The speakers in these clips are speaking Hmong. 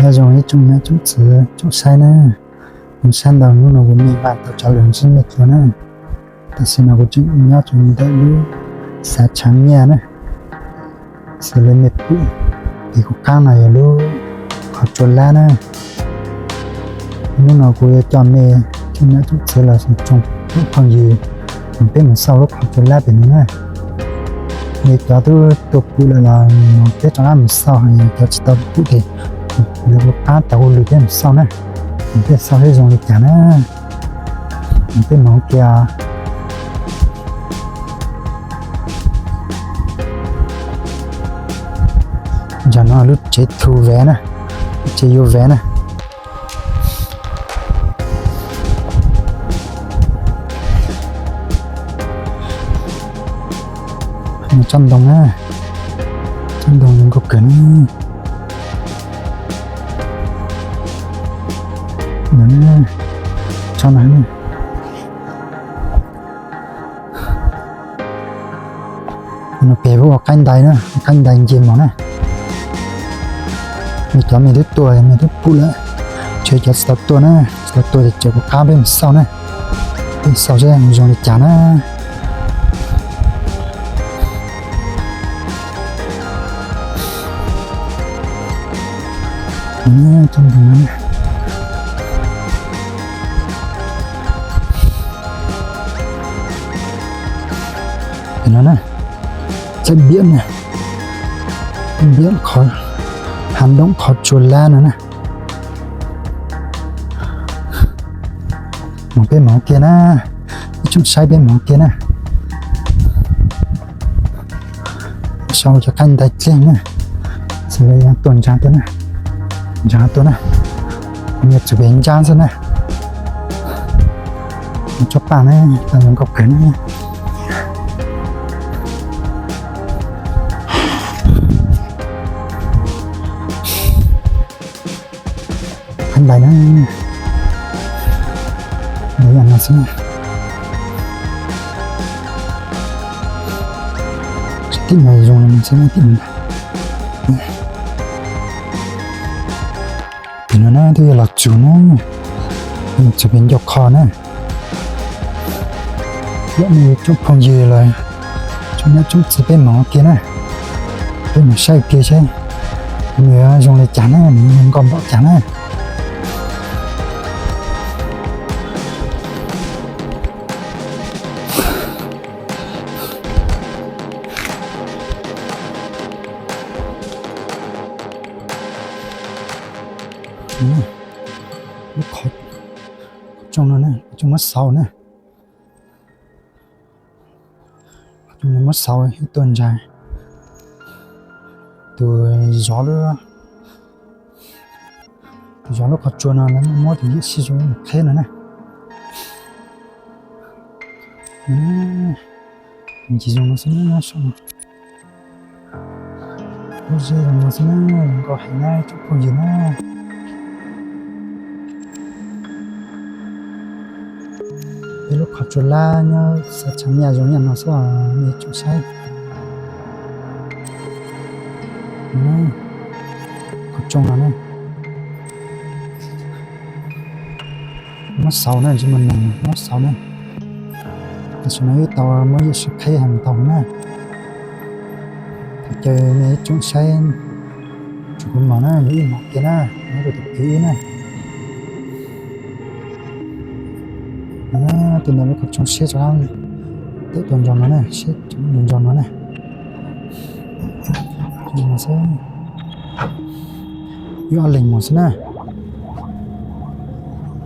Nyob zoo ib tsoom niam tsoom txiv tsoom saib na, kuv saib ntau hnub no kuv me npaj tau cov lus ntsib nej dua na. Tam sim no kuv tseem nyob rau ntawm lub xav tshav nyiaj na, xws li mej pum, pem kuv qab no yog lub qhov tsua lab na. Hnub no kuv yuav coj mej tsoom niam tsoom txiv los tsoom phooj ywg, peb mus xauj lub qhov tsua lab pem no na. Yog cov twb tuaj pum lawm los peb rov qab mus xauj, yog cov tsis tau pum ces lawv kuv qab tau hauj lwm peb mus xauj na. Peb xauj seb zoo li cas na. Peb mus ua ke. Tam no lub tsev thu vev na, lub tsev yuav vev na. Tsob ntoo na, tsob ntoo zoo nkauj kawg na. Tsob no, no pem ua qaib ntais na, qaib ntais nce mos na. Mej cov mej twb tuaj mej twb pum lawm, tseem cov tsis tau tuaj na, tsis tau tuaj ces kuv qab peb mus xauj na. Peb xauj seb zoo li cas na. Tsob ntoo no na, txawm npiam na, npiam qhov, hav ntoom qhov tsua lab no na. Mus peb mus ua ke na, ib tsoom saib peb mus ua ke na. Sau cov qaib ntais dlej na, xws li tuaj ntsaag tuaj na, ntsaag tuaj na, kuv yuav txug pem ntsaab xwb na. Tsob paj na, tau zoo nkauj kawg na. Qaib ntais na, ntais yam no xwb na. Tim no zoo li no xwb na, tim no ntag. Tim no na twb yuav los txug na, txug pem ncauj qhov na. Yog mej tsoom phooj ywg los tsoom niam tsoom txiv peb mus ua ke na, peb mus saib ua ke seb nws zoo li cas na, nws zoo nkauj npaum cas na. Lub qhov tsoo no na, tsoo muab xauv na. Tsoo muab xauv ib tuaj ntsaig. Tus zov lub, tus zov lub qhov tsua no lawv muab tus yawm sij zoo mus qheb no na. Ncig zoo no xwb na, saum no. Lub zeb zoo no xwb na, zoo nkauj heev na tsoom phooj ywg na. Peb lub qhov tsua lab nyob xav tshav nyaj zoo yam no xwb os mej tsoom saib. Qhov tsoo no na. Muab xauv na, tsis muaj neeg, muab xauv na. Tam sim no wb tau muab yawm sij qheb heev tau na. Thaum caw nej ib tsoom saib, tsuas kuv mog na, yuav ib hmos kiag na, nyob rau tus kwv wb na. Tus ntawm lub qhov tsoo siab rov qab tawm tuaj ntsoov no na, siab tawm ntsoov no na. Ib ob leeg mus xwb na.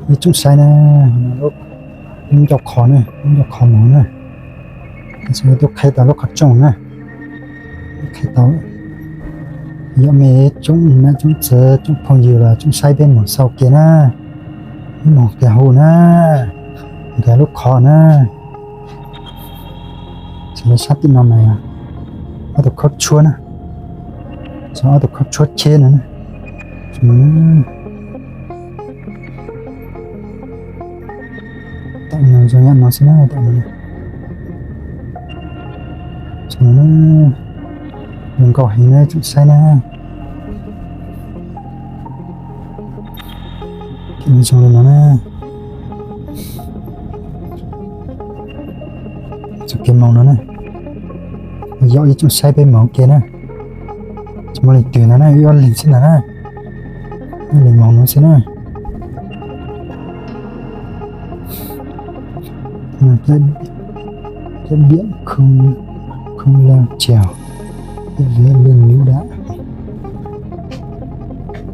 Ib tsoom saib na, lub ncauj qhov na, lub ncauj qhov mus na. Tuaj qheb tau lub qhov tsoo na. Qheb tau. Yog mej tsoom niam tsoom txiv tsoom phooj ywg los tsoom saib peb mus xauj kiag na. Peb mus kiag hu na. Nkag lub qhov na. Tsis muaj sab tim no mas ob tug khaub tshuab na. Ob tug khaub tshuab cheb no na. Tam no zoo yam no xwb na, tam no. Zoo nkauj heev na tsoom saib na. Zoo li no na. Txoj kev moos no na, yog ib tsoom saib peb moos ke na, tsis muaj leej twg ntag na, wb ob leeg xwb ntag na, wb ob leeg moos no xwb na. Cov diam khoo laj tsaus, ib vim li nyuv dam.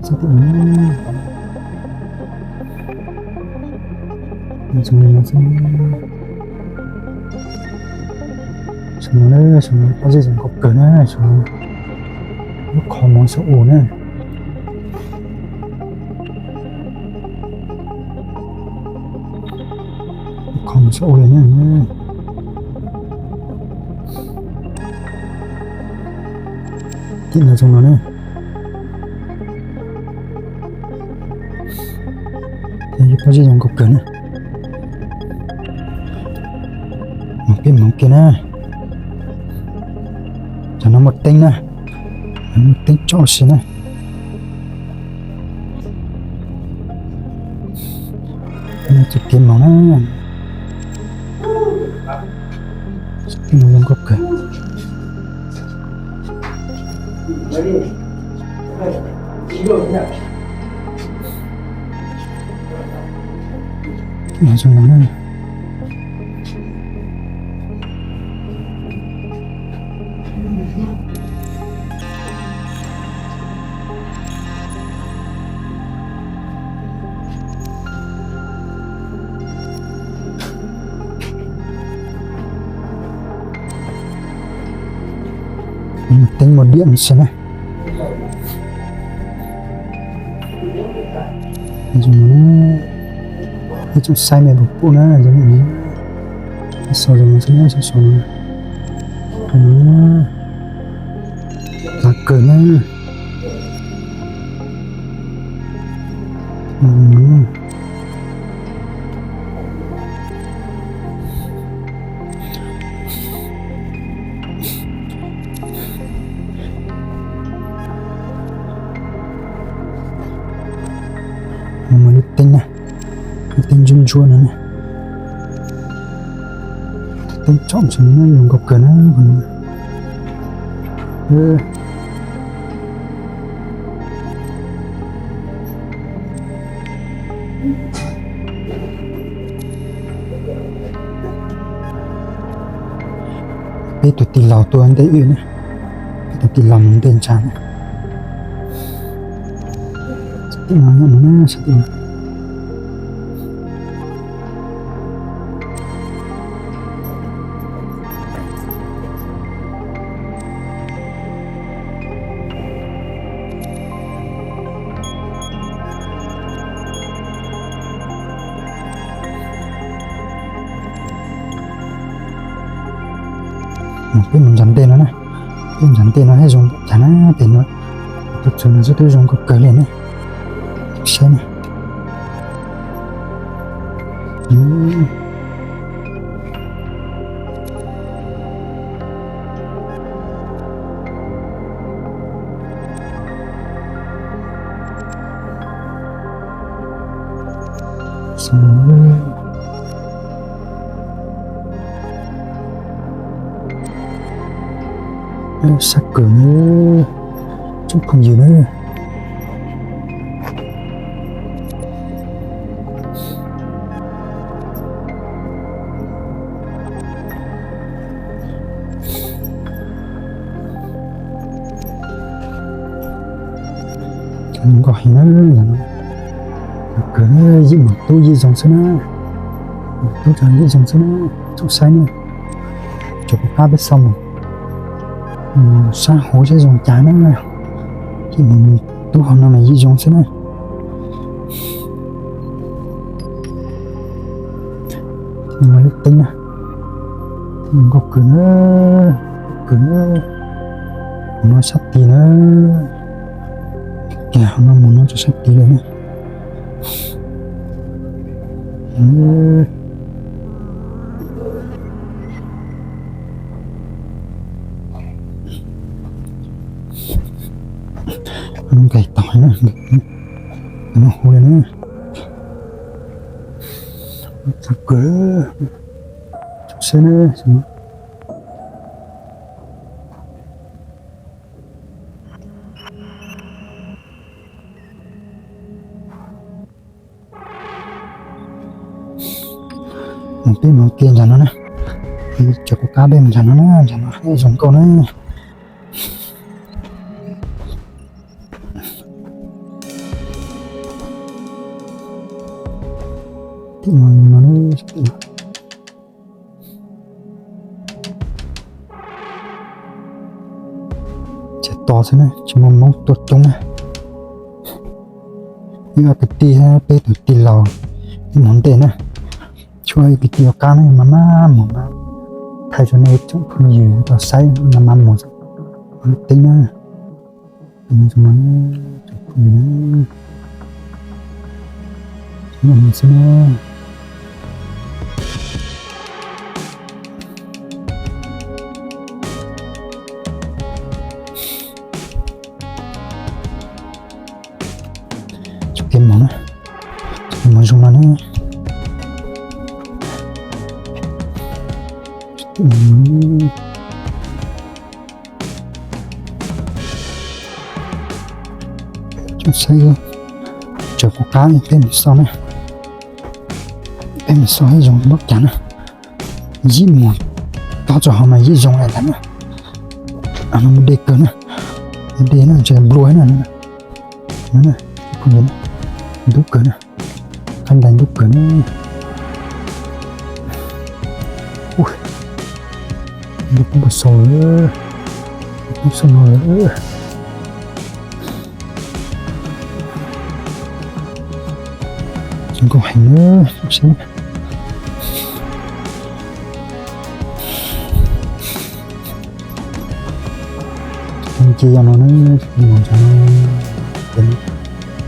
Zoo no, pob zeb zoo nkauj kawg na, lub qhov muag xub ua na. Lub qhov muag xub ua li na. Tim no zoo no na. Pob zeb zoo nkauj kawg na. Moos peb moos kiag na. Cov no muaj teeb na, muaj teeb tsom si na. Txoj kev moos na, txoj kev moos zoo nkauj kawg. Zoo no na. Teeb muaj diam no xwb na. Ib tsoom saib mej puas pum na, sau zoo no xwb na, sau zoo no. Lav kawg na. Muaj lub teeb na, lub teeb ntsuab ntsuab no na. Teeb tsom tseem zoo nkauj kawg na. Peb tus tij laug tuaj ntej wb na, peb tus tij laug mus ntej ntsa na. Tim no nyob no na, tim no. Peb mus ntsog ntej no na, peb ntsog ntej no thiab zoo cas na, pem no tus txug no xwb twb zoo nkauj kawg li na. Saib na. Sab kawg, tsoom phooj ywg na. Zoo nkauj heev na, yog no kawg, yim moos tub yim zoo xwb na, moos tub yim zoo xwb na, tsoom saib na, tsuas pab peb xauj mus sab hauv saib zoo cas na, yim moos tub hauv no mas yim zoo xwb na. Lub teeb na, nkauj kawg na, nkauj kawg na, mus no sab tid na, kiag hauv no mus no rau sab tid lawm na. Nkais tau na, no hu li na. Txog kawg, saib na. Mus peb mus ke ntawm no na, tseem kuv qab peb mus ntawm no na, ntawm no zoo nkauj na. Tseem tos xwb na, tsis muaj Hmoob tuaj coob na. Ib ob kwv tij, peb tus tij laug ib mus ntej na, tshuav ib kwv tij ua qab na, mas mas mus mas thaij rau nej tsoom phooj ywg tau saib mas mas mus lub teeb na. Tsoom phooj ywg na, xwb na. Tsis kev mus na, tsis kev mus zoo no na. Tsoom saib, tseem kuv qab peb mus xauj na, peb mus xauj ib zoo npaum cas na. Yim mus tob txog hauv mas yim zoo li ntawd na. Mus deb kawg na, mus deb na, ntshe nplua na. Ntub kawg na, qab ntais ntub kawg na. Ntub pub npau sau lawm, pub xub no lawm. Zoo nkauj heev na, saib. Nce yog no na, mus ntawm no, ces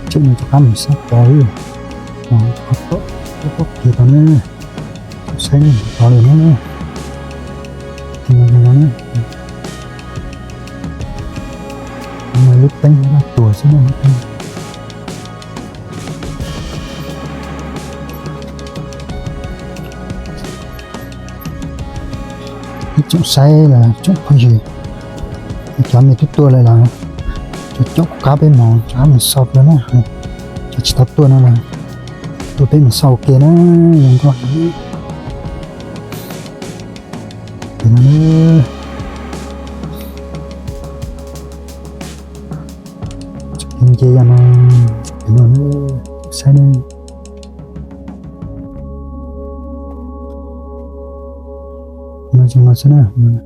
tseem mus rov qab mus sab tod li, mus qhov tom, qhov tom kiag tod na, saib tod li na, mus ntawm no na, lub teeb loj tuag xwb na. Ib tsoom saib los tsoom phooj ywg, cov me tub tuaj lawm los cov caum kuv qab peb mus, cov mus xauj peb na, cov tsis tau tuaj no los tuaj peb mus xauj ua ke na, zoo nkauj heev. Pem no na, nce yog no, pem no na, saib na. No zoo no xwb na.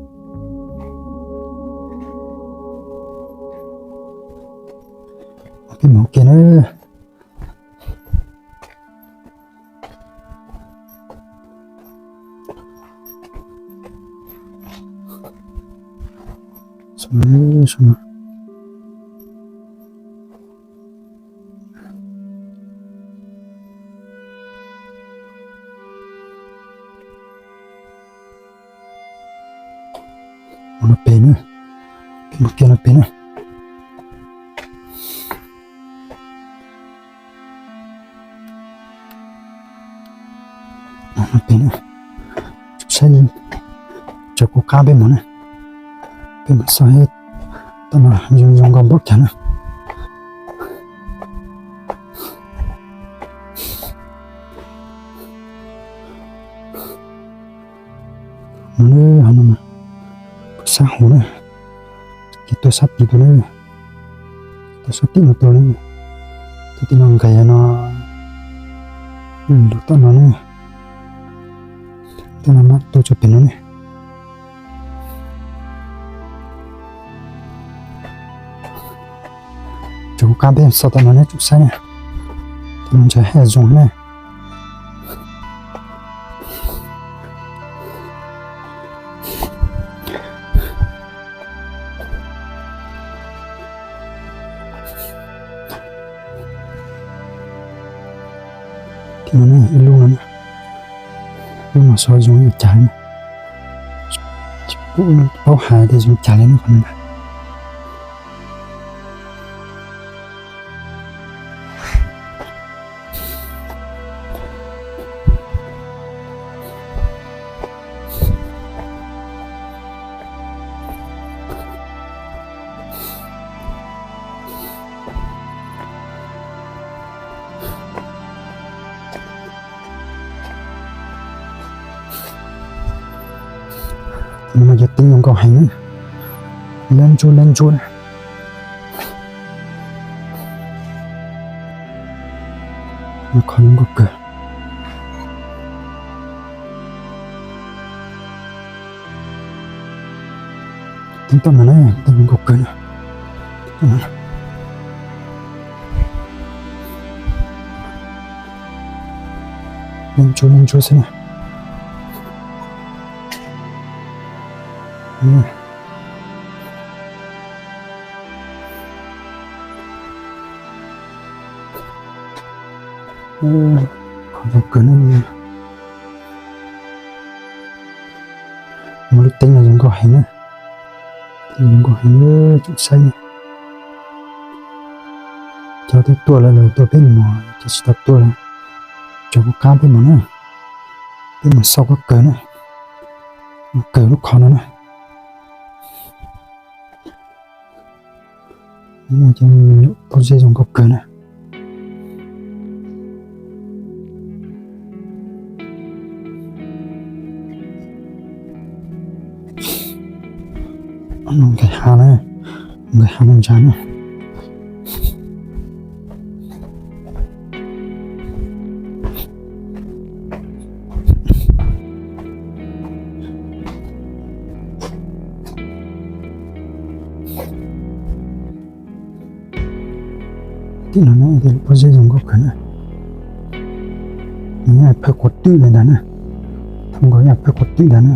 Peb mus ua ke na. Mus no pem na, mus kiag no pem na. Pem na, saib, tseem kuv qab peb mus na, peb mus xauj tom no zoo zoo nkauj npaum cas na. No na, no mas, sab hauv na, ces tuaj sab tid tuaj na, tuaj sab tim no tuaj na, tuaj tim no nqes no, lug tom no na, tom no mas tuaj txog pem no ne. Tseem kuv qab peb xauj tom no ne, tsoom saib na, tom no ntshe haj zoo na. Tim no ne, ib lub no ne, lub no xyov zoo li cas ne, tsis paub hais tias zoo li cas li ne qhov no na. Nws mas yog teeb zoo nkauj heev na, lab ntsuab lab ntsuab na. Qhov zoo nkauj kawg. Teeb tom no na, teeb zoo nkauj kawg na. Lab ntsuab lab ntsuab xwb na. Qhov zoo kawg na. Muaj lub teeb no zoo nkauj heev na. Teeb zoo nkauj heev, tsoom saib na. Cov twb tuaj lawm los tuaj, peb mus, cov tsis tau tuaj los tso kuv qab peb mus na. Peb mus xauj koj kawg na, kawg lub qhov no na. Cov me nyuam pob zeb zoo nkauj kawg na. Nqis hav na, nqis hav no ntsa na. Tim no na, pob zeb zoo nkauj kawg na. Nws phawj quav twm li ntag na. Thoob nkaus ib phawj quav twm ntag na.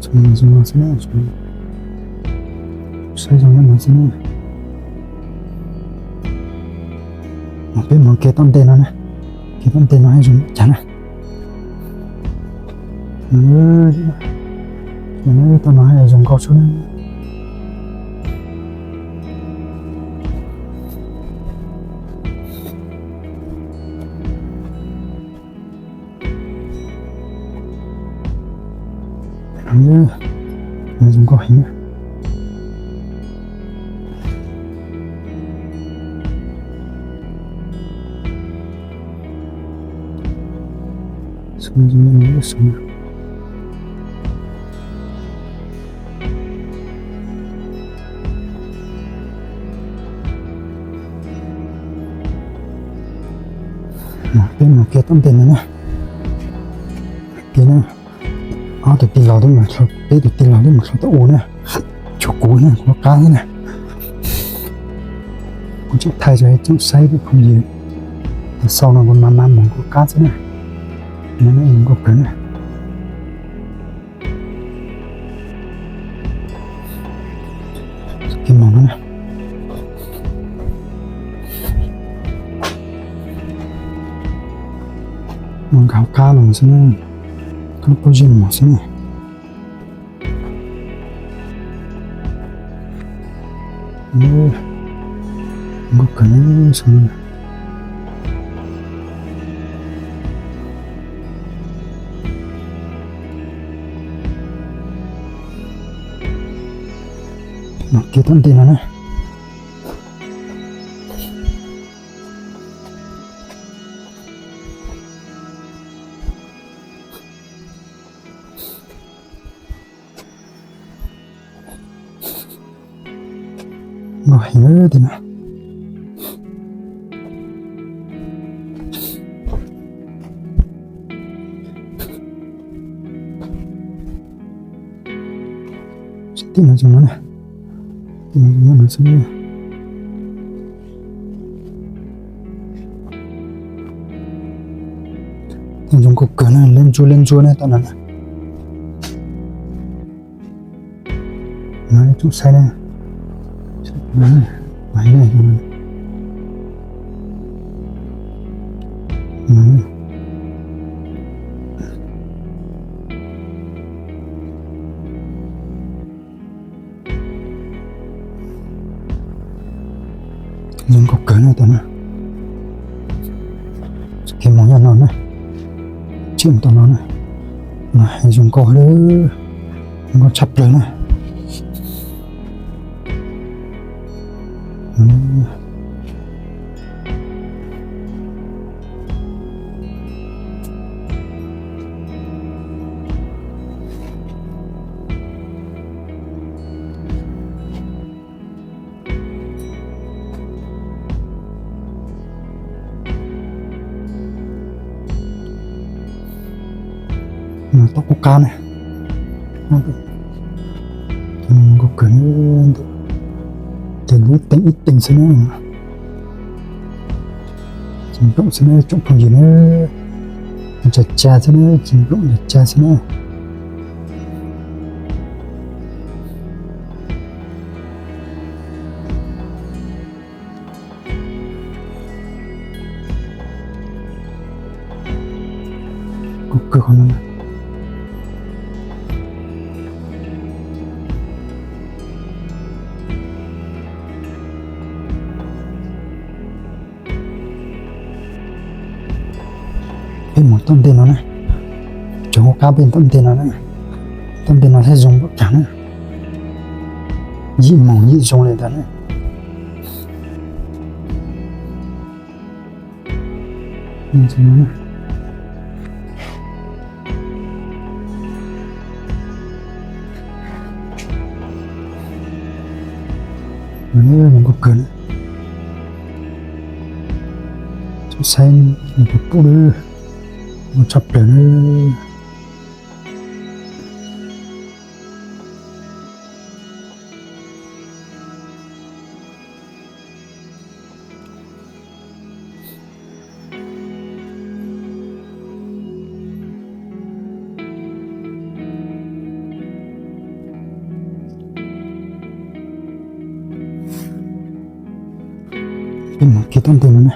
Zoo no xwb na, saib zoo no xwb na. Peb mus kev tom ntej no na, kev tom ntej no zoo cas na. Tom no zoo nkauj xwb na. Zoo nkauj heev. Peb mus kev tom ntej no na. Kev na, ob tug tij laug twb mus, peb tug tij laug twb mus tau ua na. Tshuav kuv na, kuv qab xwb na. Kuv tseem thaij rau tsoom saib phooj ywg tau xauj no, kuv mam mam mus kuv qab xwb na. Zoo nkauj kawg na. Kev mus no na, mus nkag hauv qab no xwb na, koj lub pob zeb mus xwb na. Nkauj kawg na, xyoo no na. Kev tom ntej no na. Nkauj heev li no. Tim no zoo no na. Tim no zoo no xwb. Zoo nkauj kawg na, lab ntsuab lab ntsuab na tom no na. No tsoom saib na. Zoo nkauj kawg na tom no. Kev mus nyob no na. Tsis mus tom no na. No heev, zoo nkauj li, zoo nkauj tshaj plaws na. Tau kuv qab na. Nkauj kawg, ces lub ib teev ib teev xwb na. Ci nploom xwb na tsoom phooj ywg na. Tsa tsa xwb na, ci nploom tsa tsa xwb na. Kuv kawg qhov no. Peb mus tom ntej no na. Tseem kuv qab peb tom ntej no na. Tom ntej no thiaj zoo npaum cas na. Yim moos yim zoo li ntawd na. Nkauj kawg na. Saib nws puas pub lawm. Muaj tshaj plaws na. Peb mus kiag tom ntej no na.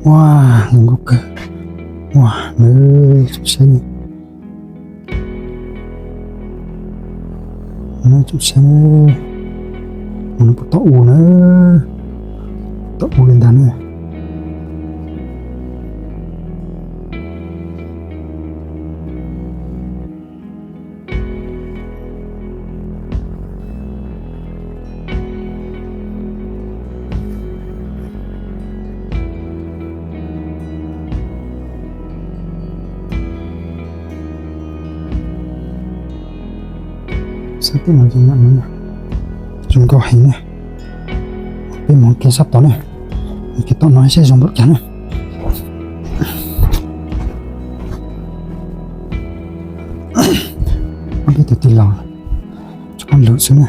Ua, zoo nkauj kawg. Ua, nws tsoom saib, nws tsoom saib, ua nws puas tau u na, tau u li ntag na. Saib tej no zoo nkauj heev na. Peb mus kiag sab tod na, mus kiag tom no saib zoo npaum cas na. Ob peb tug tij laug tso qab lawm xwb na.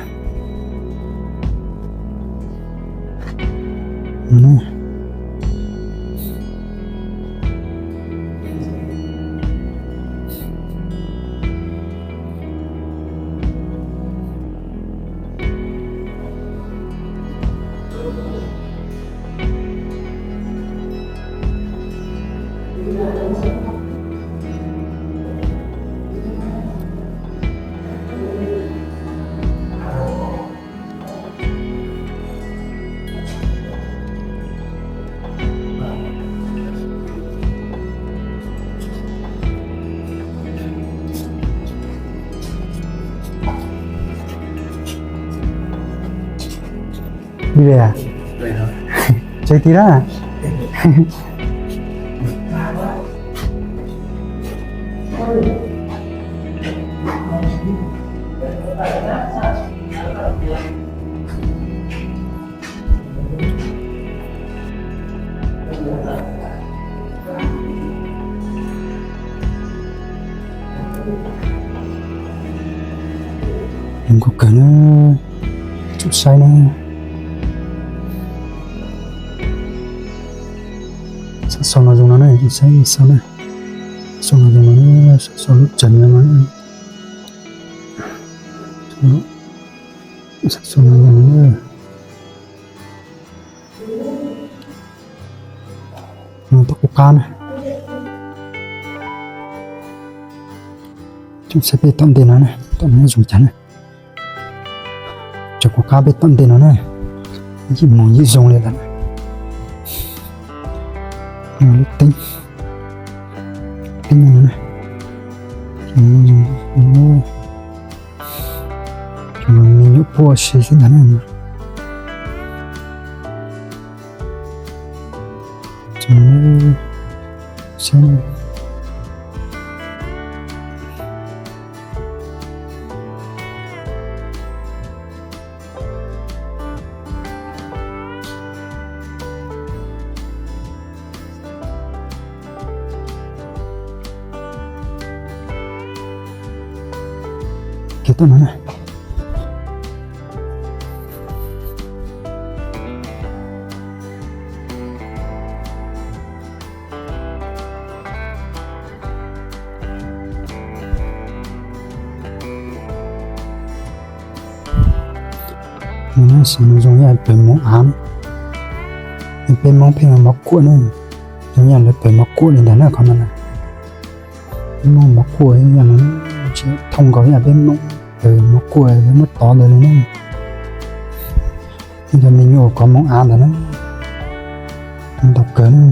Li ve, tsev ti dab. Zoo nkauj kawg na, tsoom saib na. Saib sau no zoo no na, tsoom saib sau na. Sau no zoo no na, sau lub tsev no na. Sau no zoo no na. No tom kuv qab na. Tsoom saib peb tom ntej no na, tom no zoo cas na. Tseem kuv qab peb tom ntej no na, yim moos yim zoo li lawm. Lub teeb, teeb no na. Puas si xwb ntag na. Kiag tuaj no na. Sim no zoo yam pem Hmoob av, peb Hmoob pheej mov kuaj na, zoo yam lawv pem mov kuaj li ntag na qhov no na. Peb Hmoob mov kuaj yam no, tsis thooj nkaus yam peb Hmoob pem mov kuaj muab tov ntawd li na. Cov me nyuam kov Hmoob av ntawd na, ntau kawg na.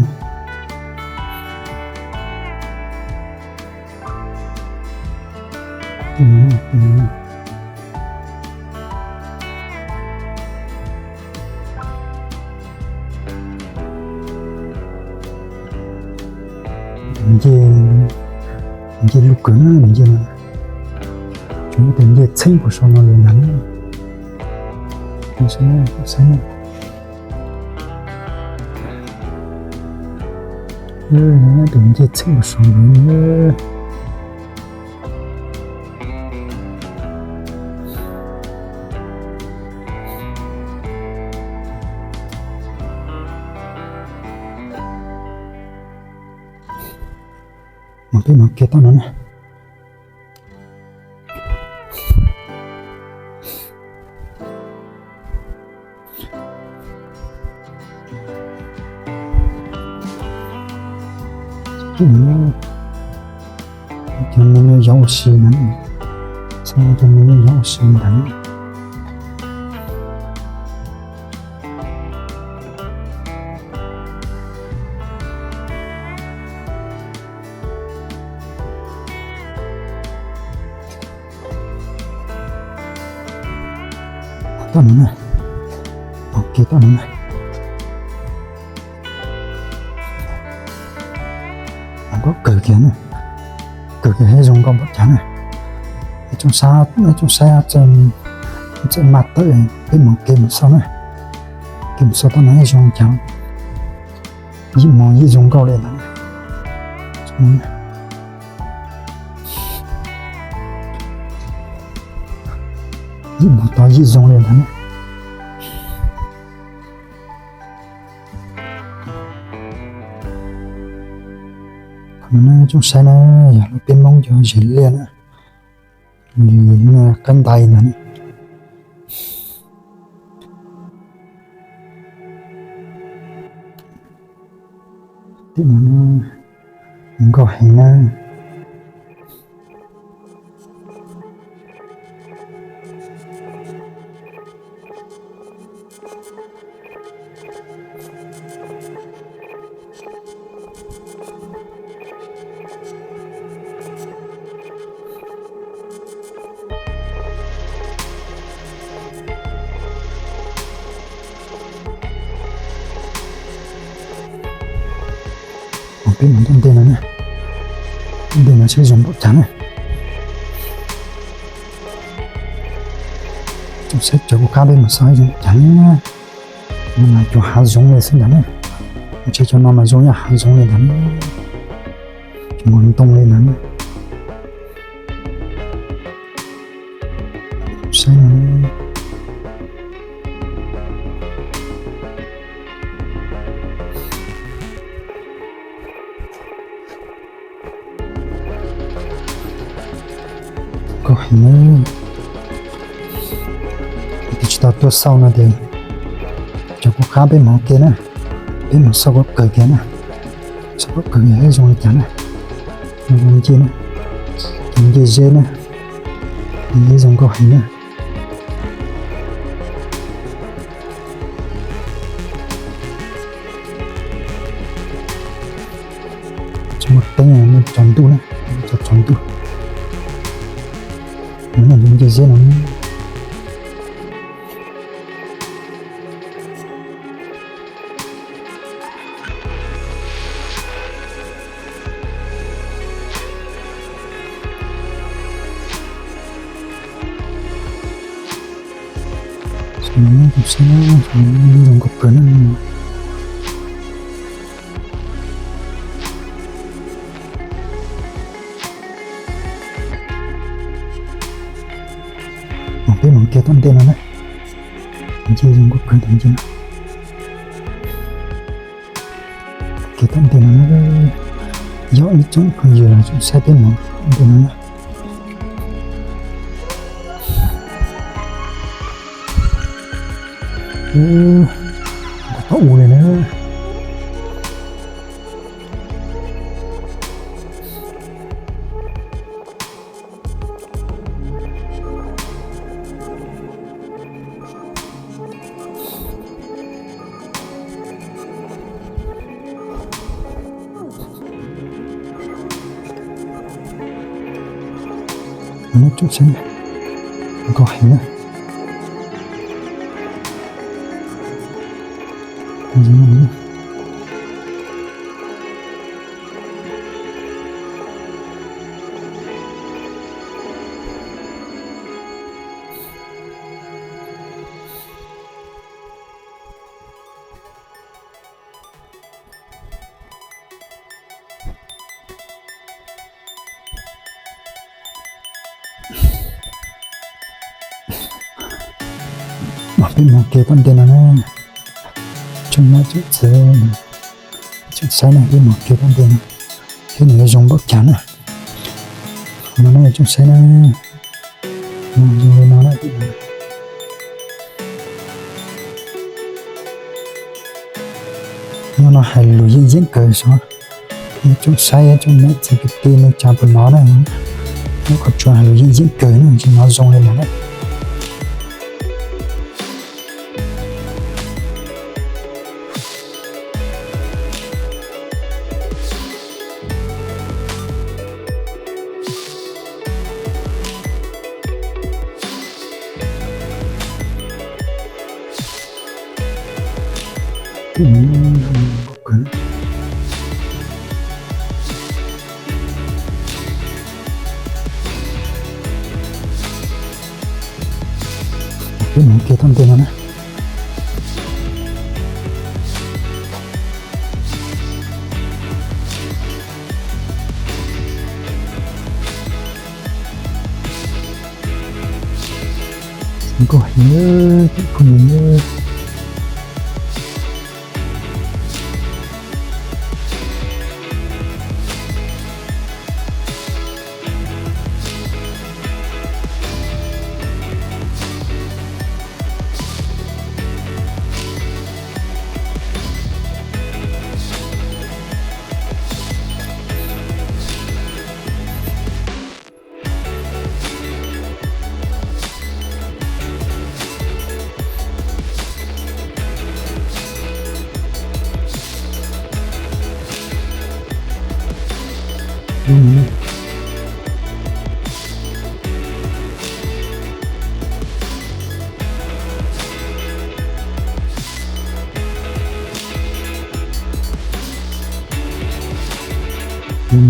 Ncej, ncej lug kawg na, ncej no. Tsuas muaj tus ncej txheeb puas sau no li ntag. Tus ncej txheeb puas sau li. Mas peb mus kiag tom no na. Cov me nyuam yaus ua si ntag, cov me nyuam yaus ua si ntag. Tom no na, tom no na. Koj kawg kiag na, kawg kiag thiab zoo nkauj npaum cas na. Tsoom saib, tsoom saib txawm maj tawm, peb mus kev mus xauj na, kev mus xauj tom no zoo cas. Yim mus yim zoo nkauj li ntag. Yim mus tau yim zoo li ntag na. Qhov no na tsoom saib na, yog lub peb Hmoob cov zes liaj na, nws qab ntais ntag na. Tim no nkauj heev na. Peb mus ntuj ntej no na, ntuj ntej no saib zoo npaum cas na. Saib cov kuv qab peb mus xauj zoo npaum cas na. Cov hav zoov li xwb ntag na. Ntshe cov no mas zoo yam hav zoov li ntag na. Cov mus ntoo li ntag na. Saib no. Nkauj heev na. Tus tsis tau tuaj xauj no ces cov kuv qab peb mus ua ke na, peb mus xauj koj kawg kiag na, xauj koj kawg kiag zoo li cas na. Nce na, nce zeb na, nce zeb zoo nkauj heev na. Tsis muaj teeb, tsaus ntuj na, tsaus ntuj. Nce zeb no. Saib zoo nkauj kawg na. Peb mus kiag tom ntej no na. Ntsia zoo nkauj kawg tom ntej no. Kiag tom ntej no na. Yog ib tsoom phooj ywg los tsoom saib peb mus tom ntej no na. Tau ua li na. Tsoom saib, nkauj heev na. Peb mus kiag tom ntej no na. Tsoom niam tsoom txiv, tsoom saib na, peb mus kiag tom ntej no. Thiab nws yuav zoo npaum cas na. No na tsoom saib na. Zoo li no na. Nyob no hais lus yeej yeej kawg xwb. Tsoom saib tsoom niam txiv kwv tij neej tsa puas hnov na. Nyob qhov tsua hais lus yeej yeej kawg na, tsis hnov zoo li lawm na. Peb mus kiag tom ntej no na. Nkauj heev, phooj ywg.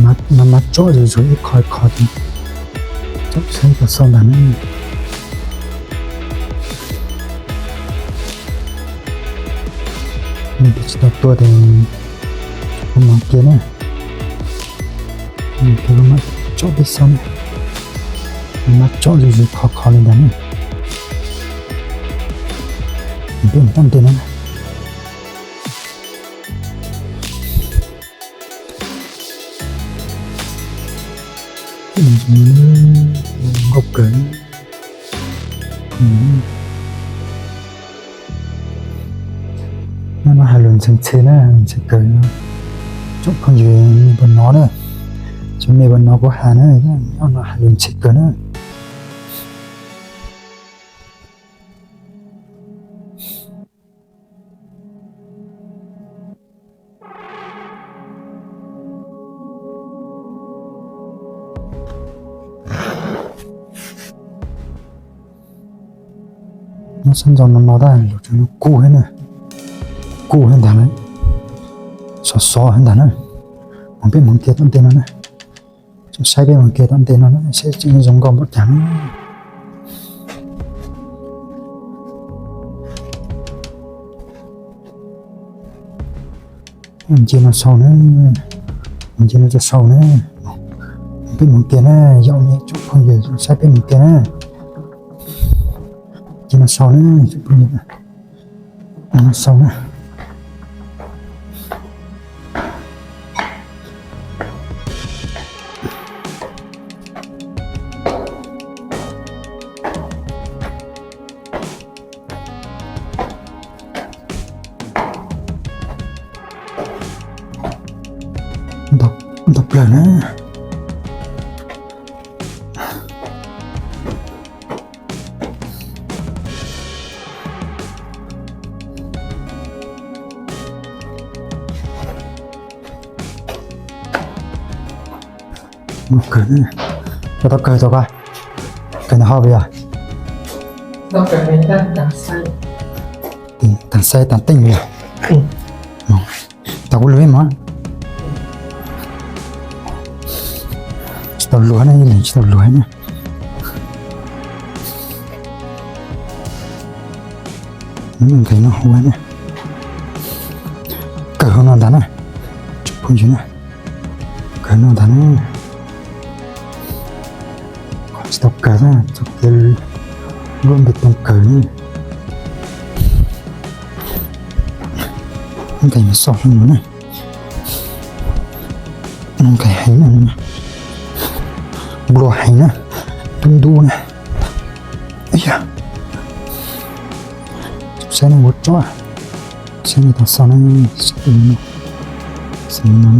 Mas mas tsom zuj zus ib qho ib qho, tsom saib tau xauj ntag na. Tsis tau tuaj ces kuv mus kiag na. Kuv mam tsom peb xauj na. Mas tsom zuj zus qho qho li ntag na. Peb mus tom ntej no na. Nkauj kawg. Nyob no hais lus ntxhee ntxhe na, ntxhee kawg. Tsoom phooj ywg mej puas hnov na, tsoom mej puas hnov kuv hais na, nyob no hais lus ntxhee kawg na. Nyob sab ntxoo no no tab lug tseem kub heev na, kub heev ntag na, sov sov heev ntag na. Mus peb mus kiag tom ntej no na, tsoom saib peb mus kiag tom ntej no na, saib tseem zoo nkauj npaum cas na. Nce no sau na, nce no rau sau na. Peb mus tiag na, yog nej tsoom phooj ywg saib peb mus tiag na. Nce no sau na, tsoom phooj ywg, no sau na. Ntau plaws na. Mus kawg, koj tau kawg tau koj, kawg ntawm hauv yog? Tag xaib tag teej yog? Tau kuv luag ib mov. Tsis tau luag ne, ib leeg tsis tau luag ne. Nqis no hu ne. Kawg hauv no ntag na. Tsoom phooj ywg na, kawg no ntag na. Qhov tsis tau kawg na, txoj kev luaj npe tooj kawg na. Nqis no xauj hlo no na. Nqis heev na, nplua heev na, tub ntub na. Saib no ua tso, saib no tau xauj na, xauj no.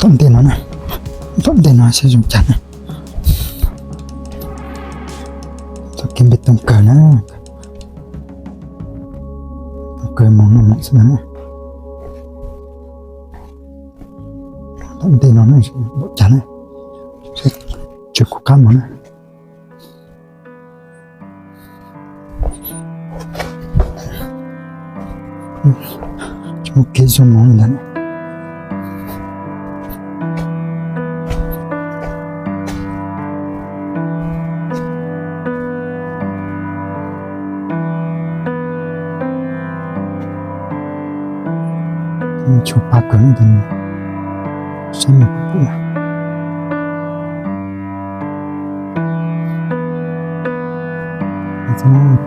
Tom ntej no na, tom ntej no saib zoo cas na. Txoj kev npe tooj kawg na, kawg mus no mus xwb na. Tom ntej no na, npaum cas na, tsis kuv qab mus na. Tsis muaj kev zoo mus li ntawd. Tshuav pab kawg no, saib me pum pum.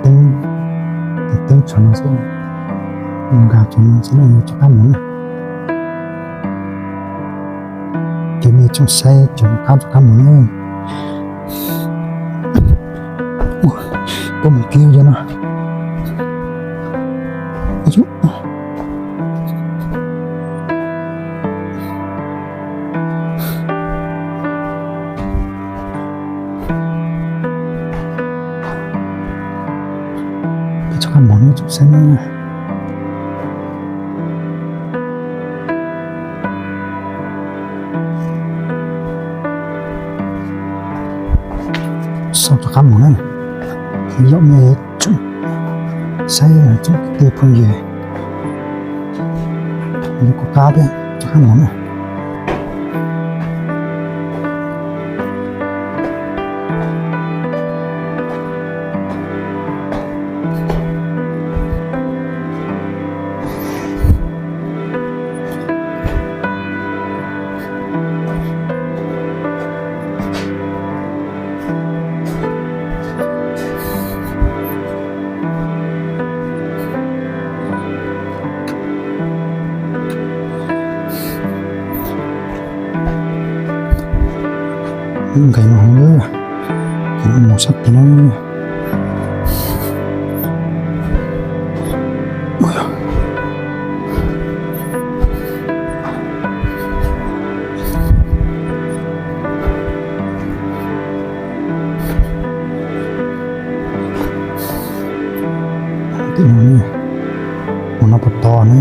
Teeb, teeb tshuav no xwb, nkag tshuav no xwb na, rov qab mus na. Cov me tsoom saib cov rov qab rov qab mus na. Koj mus kiag yog no. Peb rov qab mus na tsoom saib na. Xauj rov qab mus na. Yaum me tsoom saib tsoom kwv tij phooj ywg, kuv qab peb rov qab mus na. Nqis no, nqis no mus sab tid na. Tim no, mus no puas tos ne?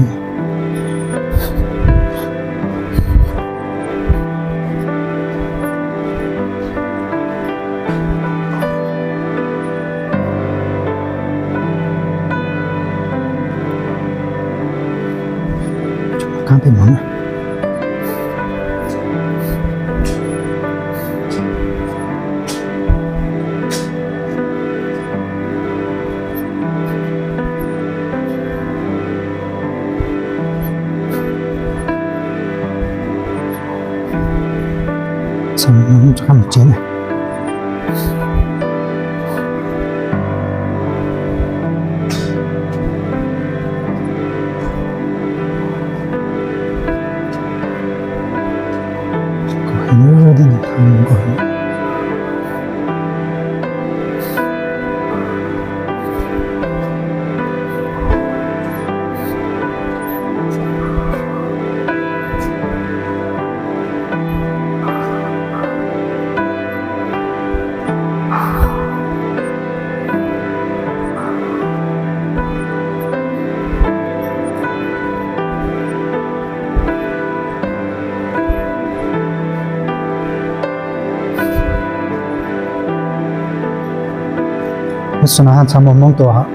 Mus na. Txog no rov qab mus tsev na. Lub xyoo no haj txhaj muaj Hmoob tua hos.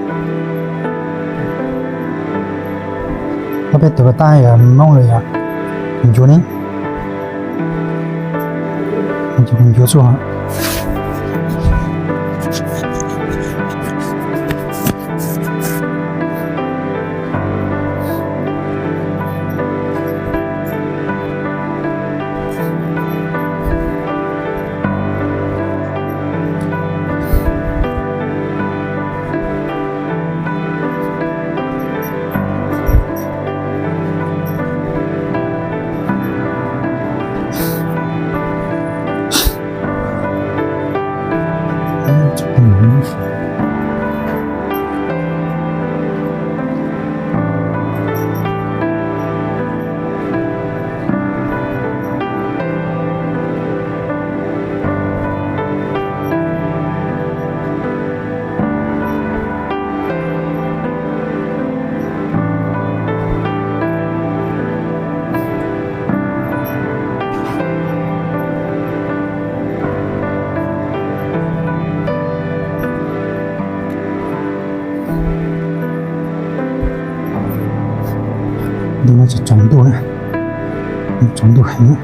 Ob peb tug ko tab yog Hmoob los yog ncuav ne, ncuav tsuj. Ntu no tsaus ntuj na, tsaus ntuj heev.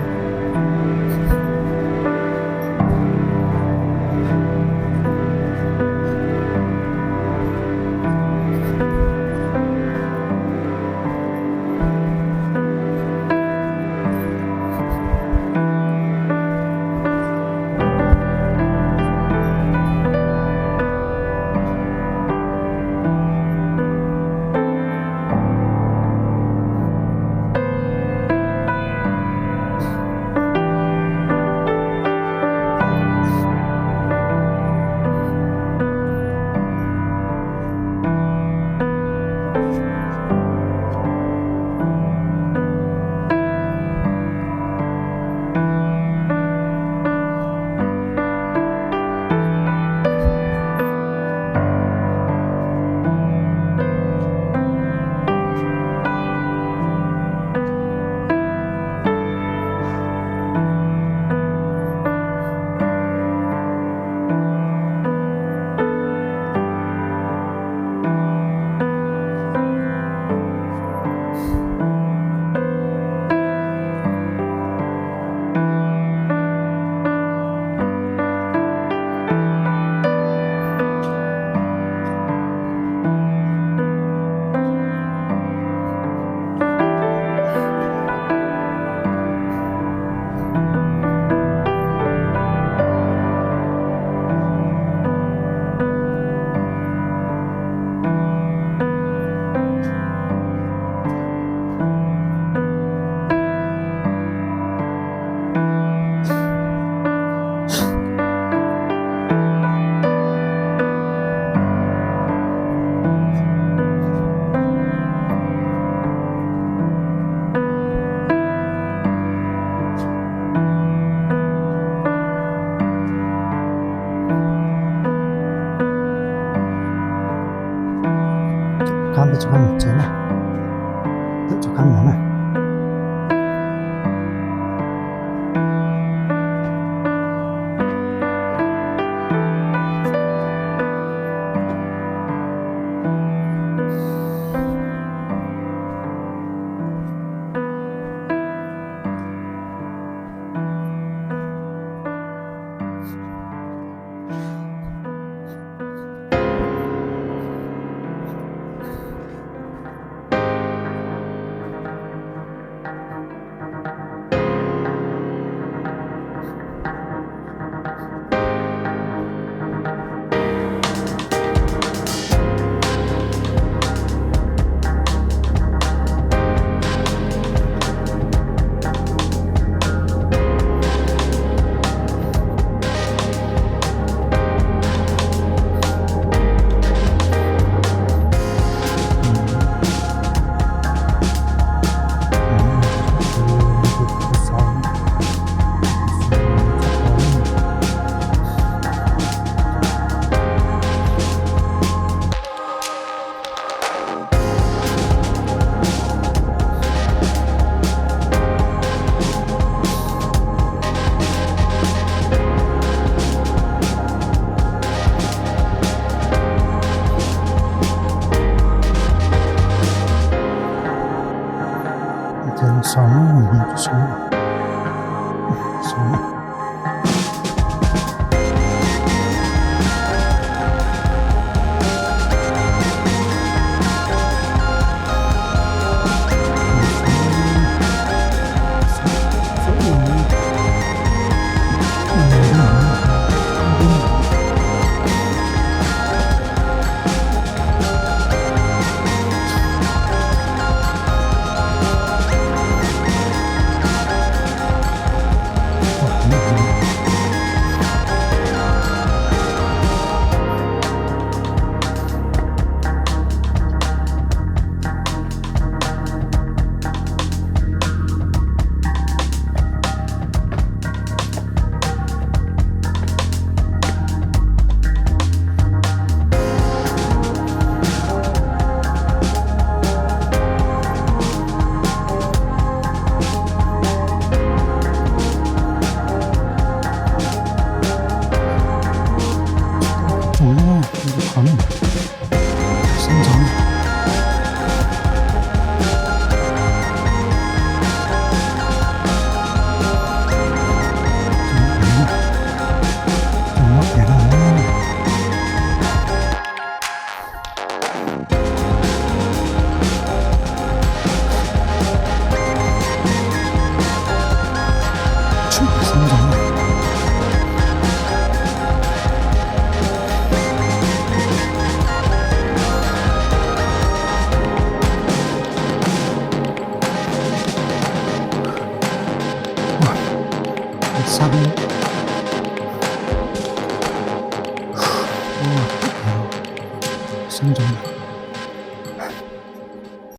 Qab peb rov qab mus tsev na, peb rov qab mus na. Nco